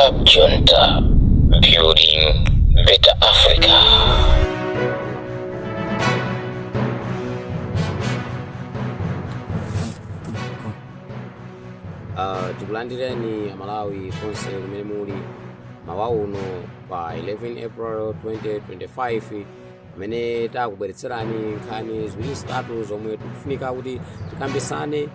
Club Junta, building better Africa. Tikulandireni Amalawi konse kumene muli mawa uno pa 11 April 2025, pamene takubweretserani nkhani ziwiri zitatu zomwe tikufunika kuti tikambisane,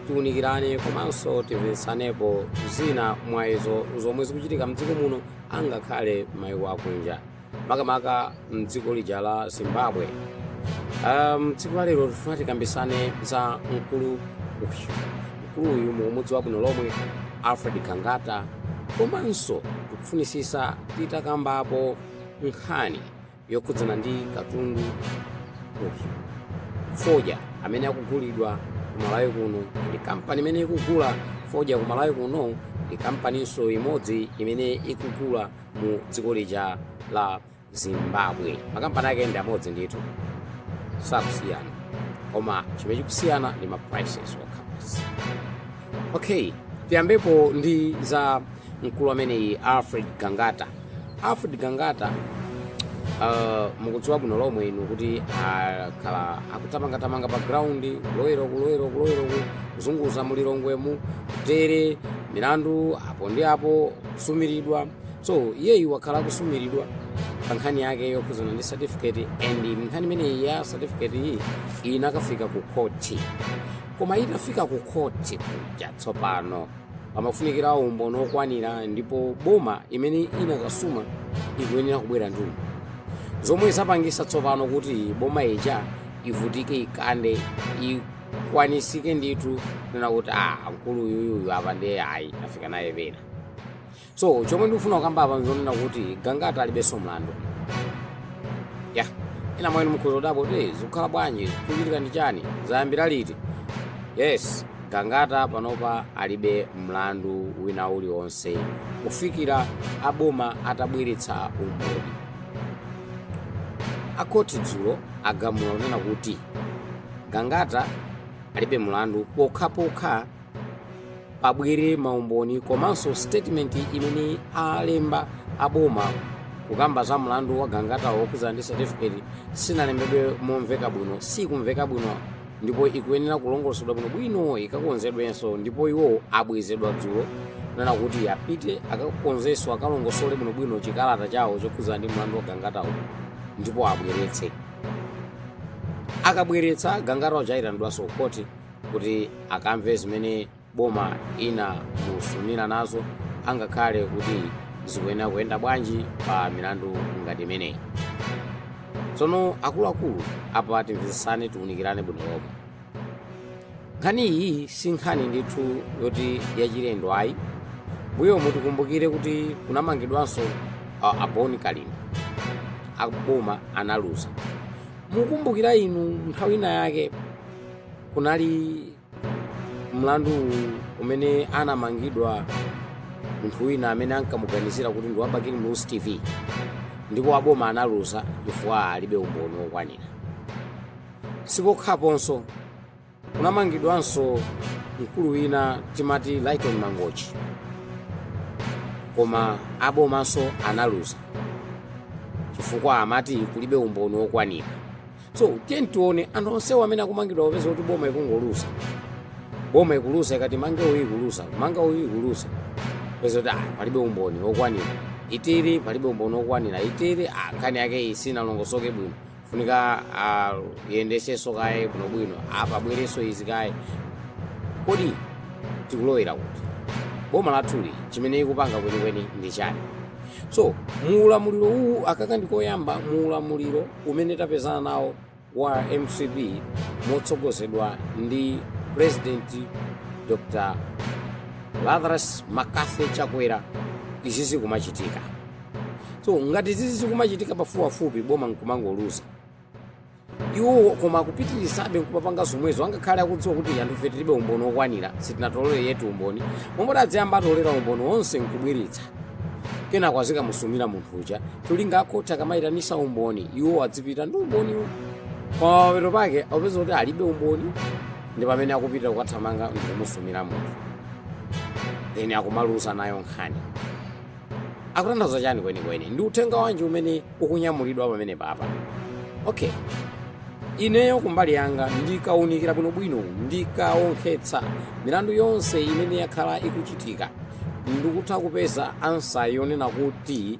tiunikirane komanso timvetsanepo zina mwa izo zomwe zikuchitika mdziko muno angakhale m'mayiko akunja, makamaka mdziko lija la Zimbabwe. Tsiku la lero tifuna tikambisane za mkulu uyu. Mkulu uyu mukumudziwa bwino lomwe, Alfred Gangata, komanso tikufunisisa titakambapo nkhani yokhudzana ndi katundu uyu, fodya amene akugulidwa ku Malawi kuno, ndi kampani imene ikugula fodya ku Malawi kuno ndi kampaninso imodzi imene ikugula mu dziko lija la Zimbabwe. Makampani ake ndi amodzi ndithu, sakusiyana, koma chimene chikusiyana ndi ma prices okha basi. Okay, tiyambepo ndi za mkulu ameneyi, Alfred Gangata. Alfred Gangata, mukudziwa bwino lomwe inu kuti akhala akutamangatamanga pa ground, kulowera kulowera kulowera, kuzunguza mulilongwemu, kutere milandu apo ndi apo, kusumiridwa. So iyeyu wakhala akusumiridwa pa nkhani yake yokhudzana ndi certificate, and nkhani imeneyi ya certificate iyi inakafika ku khoti. Koma itafika ku khoti kuja, tsopano pamafunikira umboni okwanira, ndipo boma imene inakasuma ikuyenera kubwera ndi umboni, zomwe zapangisa tsopano kuti boma ija ivutike, ikande, ikwanisike ndithu nena kuti ah, mkulu uyuyuyu apa ndiye ayi, afika naye pena. So chomwe ndikufuna kukamba apa nzonena kuti Gangata alibenso mlandu ya ina mwenu mukhoza kudabwa kuti zikukhala bwanji, zikuchitika ndi chani, zayambira liti? Yes, Gangata panopa alibe mlandu wina uliwonse kufikira aboma atabweretsa umboni. Akhoti dzulo agamula kunena kuti Gangata alibe mlandu pokhapokha pabwere maumboni komanso statement imene alemba aboma kukamba za mlandu wa Gangata wokhudzana ndi certificate sinalembedwe momveka bwino, sikumveka bwino, ndipo ikuyenera kulongosoledwa bwinobwino, ikakonzedwenso. Ndipo iwo abwezedwa dzulo kunena kuti apite akakonzenso, akalongosole bwinobwino chikalata chawo chokhudzana ndi mlandu wa Gangatawo, ndipo abweretse. Akabweretsa, Gangata uja ayitanidwanso kukoti kuti akamve zimene boma inamusumira nazo, angakhale kuti zikuyenera kuyenda bwanji pa milandu ngati imeneyi. Tsono akuluakulu, apa timvetsesane, tiunikirane bwino lomwe. Nkhani iyi si nkhani ndithu yoti yachilendo ayi. Mbuyomu tikumbukire kuti kunamangidwanso a Bon Kalindo, aboma analuza. Mukumbukira inu, nthawi ina yake kunali mlandu umene anamangidwa munthu wina amene ankamuganizira kuti ndi wa Bakili Muluzi TV, ndipo aboma analuza chifukwa alibe umboni wokwanira. Sipokhaponso, kunamangidwanso mkulu wina timati Lighton Mangochi, koma abomanso analuza chifukwa amati kulibe umboni wokwanira. So tiye tione anthu onsewo amene akumangidwa, popeza kuti boma ikungoluza, boma ikuluza, ikati mange uyu ikuluza, manga uyu ikuluza, peza kuti ah, palibe umboni wokwanira, itiri palibe umboni wokwanira, itiri ah, nkhani yake iyi sinalongosoke bwino, funika ayendesenso kaye bwinobwino, apa bwereso izi kaye. Kodi tikulowera kuti boma lathuli chimene ikupanga kwenikweni ndi chani? So muulamuliro uwu, akaka ndikoyamba muulamuliro umene tapezana nawo wa MCP motsogozedwa ndi President Dr Lazarus McCarthy Chakwera, izi zikumachitika. So ngati zizi zikumachitika pafupipafupi, boma nkumangoluza iwo, koma akupitirizabe nkumapanga zomwezo, angakhale akudziwa kuti anthu ife tilibe umboni wokwanira, sitinatolere yetu umboni, momwe adziyamba atolera umboni wonse nkubweretsa, kenako azikamusumira munthu uja, cholinga akhoti akamayitanisa umboni iwo adzipita ndi umboniwo. Koma pamapeto pake apeza kuti alibe umboni, ndi pamene akupita kukathamanga ndikumusumira munthu, then akumaluza nayo nkhani. Akutanthauza chani kwenikweni? Ndi uthenga wanji umene ukunyamulidwa pamene papa? Okay, ineyo kumbali yanga ndikaunikira bwinobwino, ndikaonkhetsa milandu yonse imene yakhala ikuchitika, ndikutha kupeza answer yonena kuti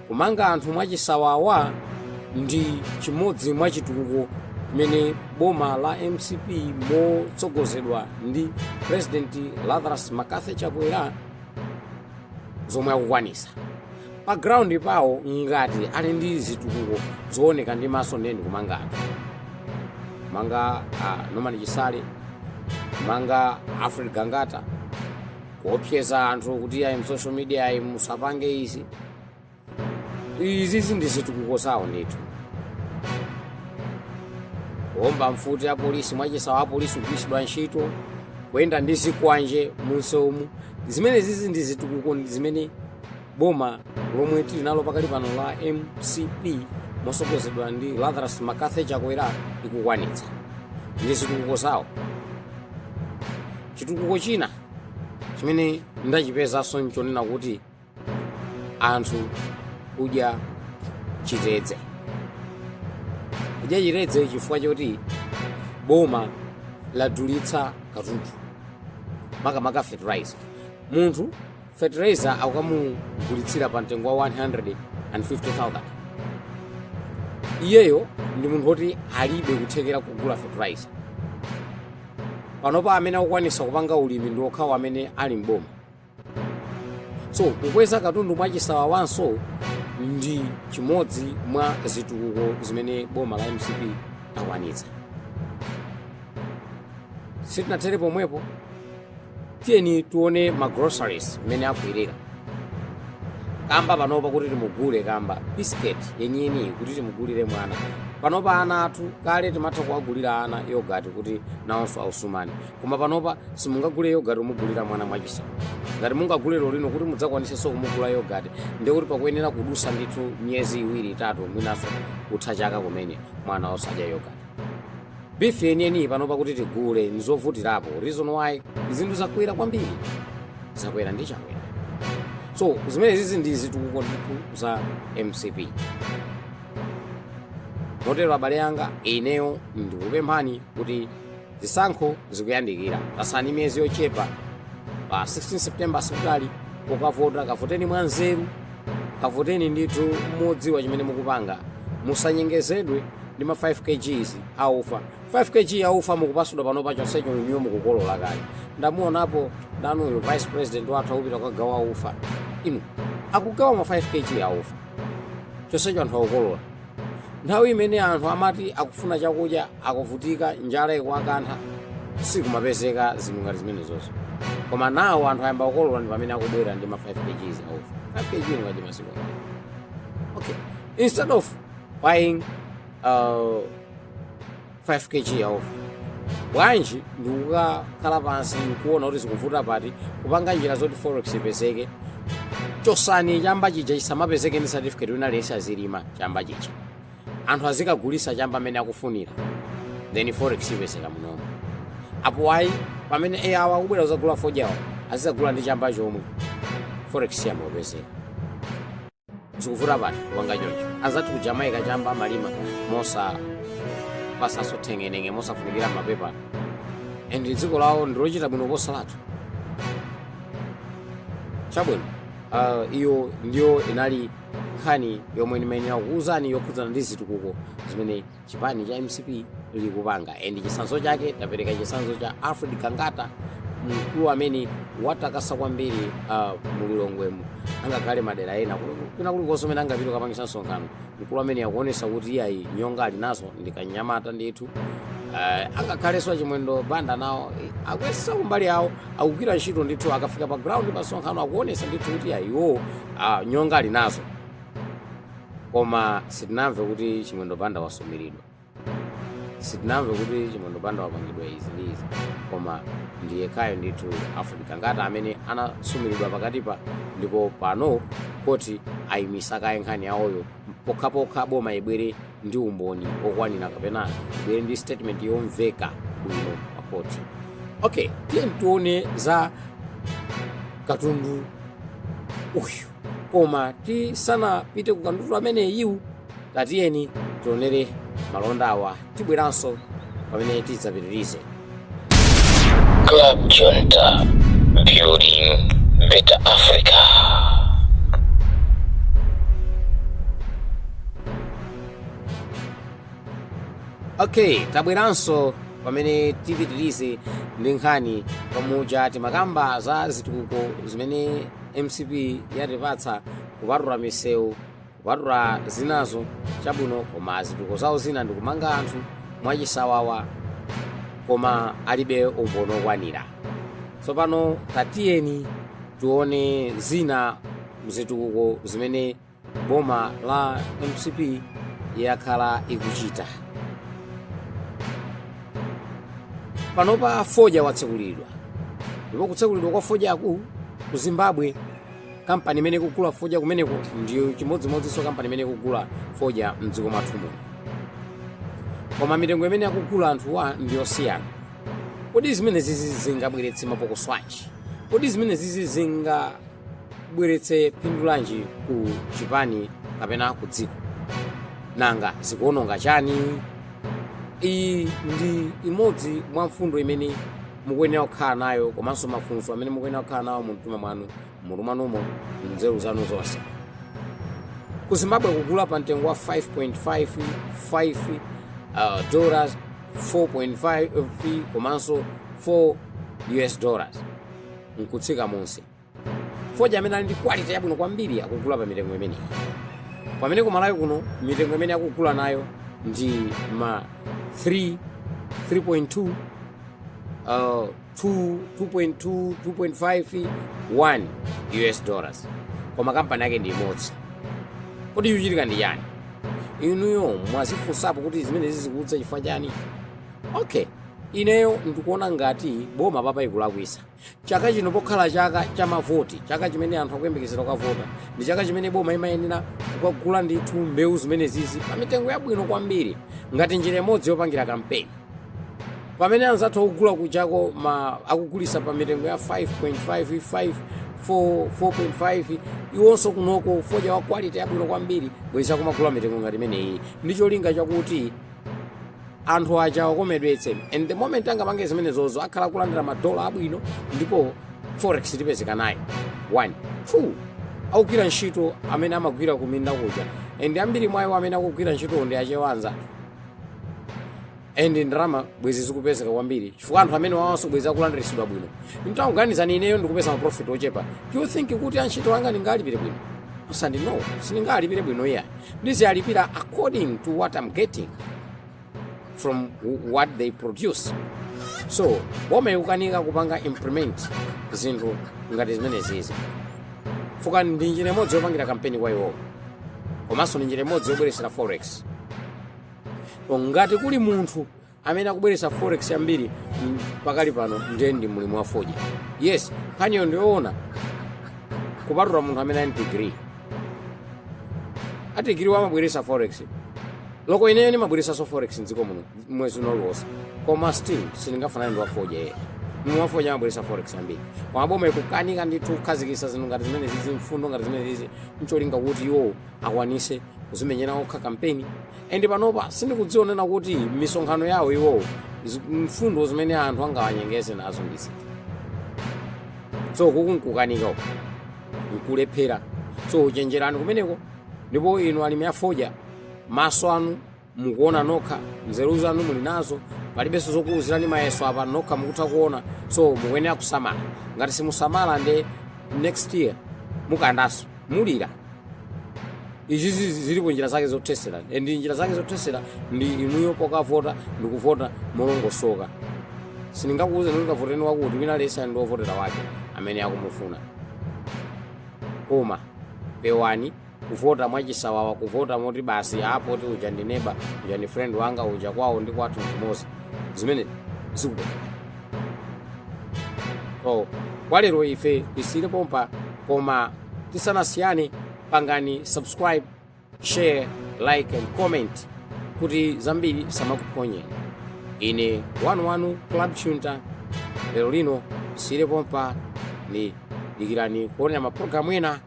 kumanga anthu mwachisawawa ndi chimodzi mwa chitukuko chimene boma la MCP motsogozedwa ndi President Lazarus McCarthy Chakwera zomwe akukwanisa pa ground pawo. Ngati ali ndi zitukuko zooneka ndi maso, ndiye ndikumanga anthu, kumanga Norman Chisale, kumanga Alfred Gangata, kuopseza anthu kuti ayi, social media ayi, musapange izi. Izizi ndi zitukuko zawo ndithu. Kuomba mfuti apolisi mwachisawa, apolisi kugwiritsidwa ntchito, kuyenda ndi zikwanje munsewumu, zimene zizi ndi zitukuko zimene boma lomwe tili nalo pakali pano la MCP motsogozedwa ndi Lazarus McCarthy Chakwera ikukwanitsa, ndi zitukuko zawo. Chitukuko china chimene ndachipezanso nchonena kuti anthu kudya chitedze, kudya chitedze chifukwa choti boma ladulitsa katundu, makamaka fertilizer. Munthu fertilizer akukamugulitsira pa mtengo wa 150,000. Iyeyo ndi munthu woti alibe kuthekera kugula fertilizer. Panopa amene akukwanisa kupanga ulimi ndi okhawo amene ali mboma. So kukweza katundu mwachisawawanso ndi chimodzi mwa zitukuko zimene boma la MCP lakwanitsa. Sitinathere pomwepo. Tiyeni tione ma groceries mmene akuyerera. Kamba panopa kuti timugule kamba, biscuit yeniyeni kuti timugulire mwana panopa, ana athu kale timatha kuwagulira ana yogurt kuti nawonso ausumane, koma panopa simungagule yogurt umugulira mwana mwachisawa. Ngati mungagule lero lino kuti mudzakwanisenso kumugula yogurt, ndiye kuti pakuyenera kudusa ndithu miyezi 2, 3, mwinanso kutha chaka kumene mwana osadya yogurt. Beef yeniyeni panopa kuti tigule nzovutirapo. Reason why, zinthu zakwera kwambiri, zakwera ndi Chakwera. So zimene zizi ndi zitukuko ndithu za MCP. Motero abale anga, ineyo ndikupemphani kuti zisankho zikuyandikira, tasani miyezi yochepa pa 16 September, sikutali pokavota. Kavoteni mwanzeru, kavoteni ndithu modziwa chimene mukupanga. Musanyengezedwe ndi ma 5 kgs aufa. 5 kg aufa mukupasidwa panopa, chonsecho inuyo mukukolola kale. Ndamuonapo danuyo vice president wathu akupita kukagawa ufa. Inu, akugawa ma 5 kg aufa, chonsecho anthu akukolola. Nthawi imene anthu amati akufuna chakudya, akuvutika, njala ikuwakantha, sikumapezeka zinthu ngati zimenezozo. Koma nawo anthu ayamba kukolola, ndi pamene akubwera ndi ma 5 kgs aufa. 5 kg ungadye masiku angati? Okay, instead of buying 5 kg yaufa, bwanji ndikukakhala pansi nkuona kuti zikuvuta pati, kupanga njira zoti forex ipezeke? Chosani chamba chija chisamapezeke ndi certificate, wina aliyense azilima chamba chija, anthu azikagulisa chamba amene akufunira, then forex ipezeka munomo. Apo ayi, pamene e awa akubwera kuzagula fodyawo, azizagula ndi chamba chomwe, forex yamapezeka. Zikuvuta pati kupanga choncho? Anzathu ku Jamaica chamba amalima mosa pasaso thengenenge, mosafunikira mapepa, and dziko lawo ndilochita bwino kuposa lathu. Chabwino, iyo ndiyo inali nkhani yomwe ndimayenera kukuwuzani yokhudzana ndi zitukuko zimene chipani cha MCP likupanga, and chitsanzo chake tapereka chitsanzo cha Alfred Gangata, mkulu amene watakasa kwambiri mulilongwemo, angakhale madera ena kwina kulikonse umene angapite kukapangisa msonkhano. Mkulu amene akuonesa kuti iyayi, nyonga ali nazo, ndikanyamata ndithu. Angakhalenso Achimwendo Banda nawo akuyesa kumbali awo, akugwira ntchito ndithu. Akafika pa ground pa msonkhano, akuonesa ndithu kuti iyayi, iwo nyonga ali nazo. Koma sitinamve kuti Chimwendo Banda wasumiridwa, sitinamve kuti Chimwendo Banda wapangidwa izi ndi izi, koma ndiye kayo ndithu Alfred Gangata amene anasumiridwa pakatipa, ndipo pano koti ayimisa kaye nkhani yawoyo pokhapokha boma ibwere ndi umboni okwanira kapena ibwere ndi statement yomveka bwino pa koti. Okay, tiye tione za katundu uyu. Koma tisanapite ku kandutu ameneyu, tatiyeni tionere malonda awa, tibweranso pamene tidzapitirize. Club Junta, building better Africa. Okay, tabweranso pamene tipitirize ndi nkhani. Pamuja timakamba za zitukuko zimene MCP yatipatsa, kupatula misewu, kupatula zinazo, chabwino, koma zitukuko zawo zina ndikumanga anthu mwachisawawa koma alibe umboni okwanira. Tsopano tatiyeni tione zina mzitukuko zimene boma la MCP yakhala ikuchita. Panopa fodya watsekulidwa, ndipo kutsekulidwa kwa fodyaku ku Zimbabwe, kampani imene ikugula fodya kumeneko ndiyo chimodzimodzinso kampani imene ikugula fodya mdziko mwathu muno, koma mitengo imene akugula anthuwa ndiyosiyana. Kodi zimene zizi zingabweretse mapokoso anji? Kodi zimene zizi zingabweretse phindu lanji ku chipani kapena ku dziko? Nanga zikuononga chani? Iyi ndi imodzi mwa mfundo imene mukuyenera kukhala nayo, komanso mafunso amene mukuyenera kukhala nawo mu mtima mwanu, mutu mwanumo, mnzeru zanu zonse. Ku Zimbabwe kugula pa mtengo wa 5.5 5 dollars, 4.5 komanso 4 US dollars nkutsika munsi. Fodya amene ali ndi quality yabwino kwambiri akugula pa mitengo imeneyi, pamene ku Malawi kuno mitengo imene akugula nayo ndi ma 3, 3.2, 2, 2.2, 2.5, 1 US dollars, koma kampani yake ndi imodzi. Kodi chikuchitika ndi chani? Inuyo mwazifunsapo kuti zimene zizikudza chifukwa chani? Okay, ineyo ndikuona ngati boma papa ikulakwisa. Chaka chino pokhala chaka cha mavoti, chaka chimene anthu akuyembekezera kukavota, ndi chaka chimene boma imayenera kukagula ndithu mbewu zimene zizi pa mitengo yabwino kwambiri ngati njira imodzi yopangira kampeni, pamene anzathu akugula kujako ma akugulisa pa mitengo ya 5.5, 5, 4, 4.5, iwonso kunoko fodya wa quality yabwino kwambiri bweza kumagula mitengo ngati imeneyi ndi cholinga chakuti anthu aja akomedwetse. And the moment angapange zimenezozo, akhala kulandira madola abwino ndipo forex tipezeka nayo. One, two, akugwira ntchito amene amagwira kuminda kuja, and ambiri mwa iwo amene akugwira ntchito ndi Achewa anzathu, and ndalama bwezi zikupezeka kwambiri chifukwa anthu amene wawanso bwezi akulandiritsidwa bwino. Ntakuganizani, ineyo ndikupeza maprofit ochepa, do you think kuti antchito anga ndingalipire bwino? Osandi, no, sindingalipire bwino iya. Ndiziyalipira according to what I'm getting from what they produce. So boma ikukanika kupanga implement zinthu ngati zimene zizi fuka ndi njira imodzi yopangira kampeni kwa iwowo, komanso ndi njira imodzi yobweresera forex. Ngati kuli munthu amene akubweretsa forex yambiri pakali pano, ndiye ndi mlimi wa fodya. Yes, nkhaniyo ndiyoona, kupatula munthu amene ali degree, a degree amabweretsa forex. Loko ineyo ndimabweretsanso forex mdziko muno mwezi uno uliwonse, koma still sindingafanane ndi wafodya. Iye mlimi wa fodya amabweretsa forex yambiri, koma boma ikukanika ndithu kukhazikitsa zinthu ngati zimene zizi, mfundo ngati zimene zizi, ncholinga kuti iwo akwanise kuzimenyera okha kampeni. And panopa sindikudzionena kuti misonkhano yawo iwowo mfundo zimene anthu angawanyengeze nazo ndi ziti. So kuku nkukanika uku, nkulephera. So chenjerani kumeneko. Ndipo inu alimi afodya, maso anu mukuona nokha, nzeru zanu muli nazo, palibenso zokuwuzirani mayeso apa, nokha mukutha kuona. So mukuyenera kusamala. Ngati simusamala, nde next year mukandanso mulira. Izi zilipo njira zake zothesera, and njira zake zothesera ndi inuyo pokavota ndikuvota molongosoka. Sindingakuwuze ndikavoteni wakuti, wina aliyense ali ndi wovotera wake amene akumufuna, koma pewani kuvota mwachisawawa, kuvota moti basi apo ti uja ndi neba, uja ndi friend wanga, uja kwawo ndi kwathu ndimozi, zimene zikubwera. So kwa lero ife tisiyire pompa, koma tisanasiyane, pangani subscribe, share, like and comment kuti zambiri samakuphonyeni. Ine wanuwanu Club Junta, lero lino tisiyire pompa, ni dikirani kuonera mapulogalamu ena.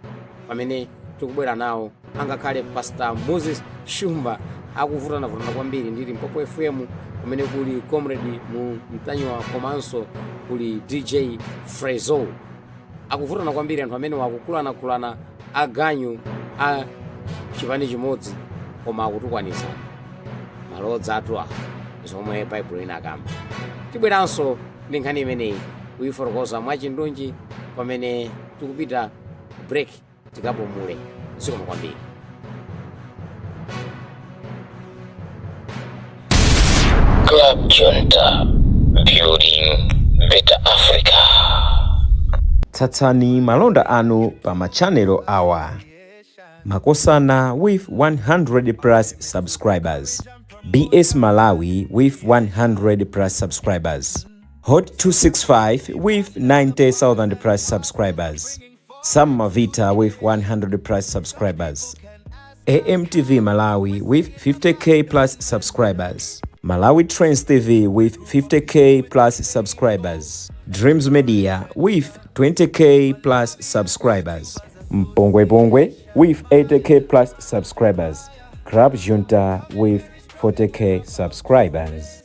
Pamene tikubwera nawo, angakhale Pastor Moses Shumba akuvutanavutana kwambiri ndi Limpopo FM, kumene kuli Comrade mu Mtanyiwa komanso kuli DJ Frezo. Akuvutana kwambiri anthu amene wakukulanakulana aganyu a chipani chimodzi, koma akutukwanizana malodza athu a zomwe Baibulo inakamba. Tibweranso ndi nkhani imeneyi kuyifotokoza mwachindunji pamene tikupita break, tikapumule. Zikomo kwambiri. Club Junta, building better Africa. Tsatsani malonda anu pa machanelo awa: Makosana with 100 plus subscribers, BS Malawi with 100 plus subscribers, Hot 265 with 90,000 plus subscribers, Sam Mavita with 100 plus subscribers, AMTV Malawi with 50K plus subscribers, Malawi Trends TV with 50K plus subscribers, Dreams Media with 20K plus subscribers, Mpongwe Pongwe with 80K plus subscribers, Club Junta with 40K subscribers,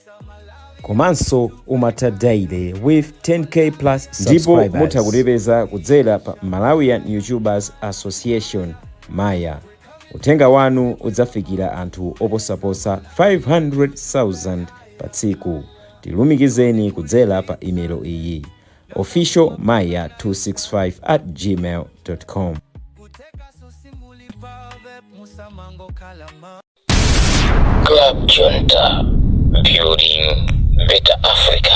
komanso Umata Daily with 10K plus. Ndipo mutha kutipeza kudzera pa Malawian YouTubers Association, Maya. Uthenga wanu udzafikira anthu oposaposa 500,000 pa tsiku. Tilumikizeni kudzera pa imelo iyi: officialmaya265@gmail.com. Club Junta, building better Africa.